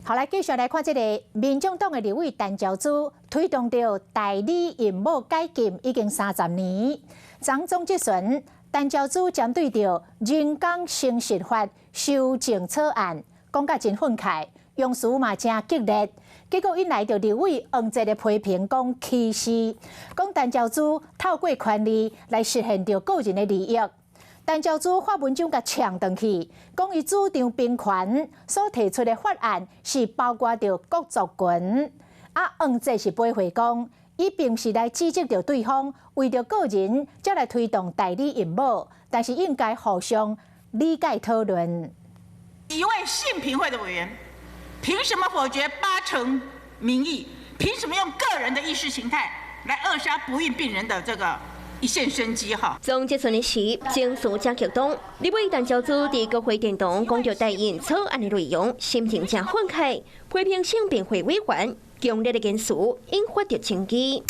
好，來繼續來看這个民眾黨的立委陳昭姿推動著代理孕母解禁已經30年。昨總質詢，陳昭姿針對著人工生殖法修正草案，講甲真憤慨，用詞嘛誠激烈，結果引來著立委黃捷的批評，講歧視，講陳昭姿透過權力來實現著個人的利益。陳昭姿發文章共嗆轉去，講伊主張平權所提出的法案是包括著各族群。啊，黃捷是駁回講，伊並毋是來指責著對方，為著個人才來推動代理孕母，但是應該互相理解討論。一位性平會的委員，憑什麼否決八成民意？憑什麼用個人的意識形態來扼殺不孕病人的這個一線生機哈。總質詢的時，情緒誠激動。立委陳昭姿佇國會殿堂講著代孕草案的內容，心情誠憤慨，批評性平會委員強烈的言辭引發著爭議。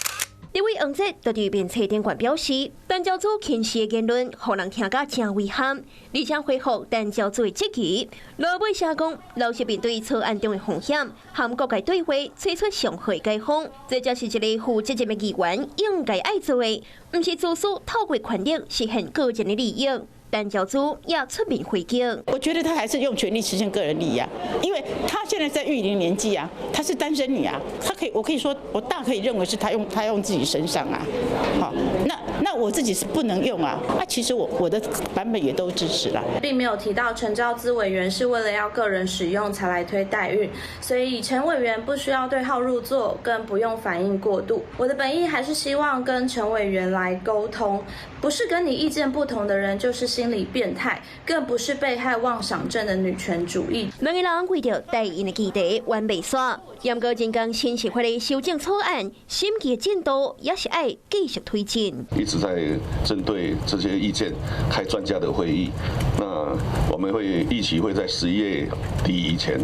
立委黃捷就佇面冊頂懸表示，陳昭姿輕視的言論，予人聽甲誠遺憾，而且回覆陳昭姿的質疑。落尾寫講，老實面對草案中的風險，和各界對話，揣出上好的解方，這才是一个負責任的議員應該愛做的，毋是自私透過權力實現個人的利益。陳昭姿也出面回擊。我覺得他還是用權力實現個人利益啊，因為他現在在育齡年紀啊，她是單身女啊，她可以，我可以說，我大可以認為是他用自己身上啊，好，那我自己是不能用啊，啊，其實我的版本也都支持了，並沒有提到陳昭姿委員是為了要個人使用才來推代孕，所以陳委員不需要對號入座，更不用反應過度。我的本意還是希望跟陳委員來溝通，不是跟你意見不同的人就是心理變態，更不是被害妄想症的女權主義。兩个人為著代孕的議題冤袂煞，毋過人工生殖法的修正草案審議的進度也是愛繼續推進。一直在針對這些意見開專家的會議，那我們會預期會在11月底以前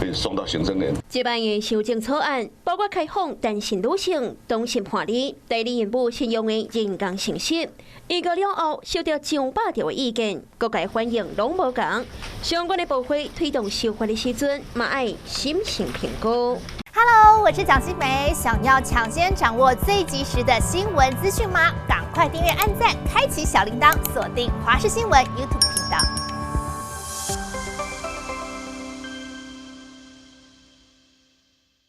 會送到行政院。這擺的修正草案包括開放單身女性、同性伴侶、代理孕母適用的人工生殖，議過了後收到上百條的意見，各界反應攏無仝。相關的部會推動修法的時陣，嘛愛審慎評估。 Hello，我是蔣新梅，想要搶先掌握最及時的新聞資訊嗎？趕快訂閱、按讚、開啟小鈴鐺，鎖定華視新聞 YouTube 頻道。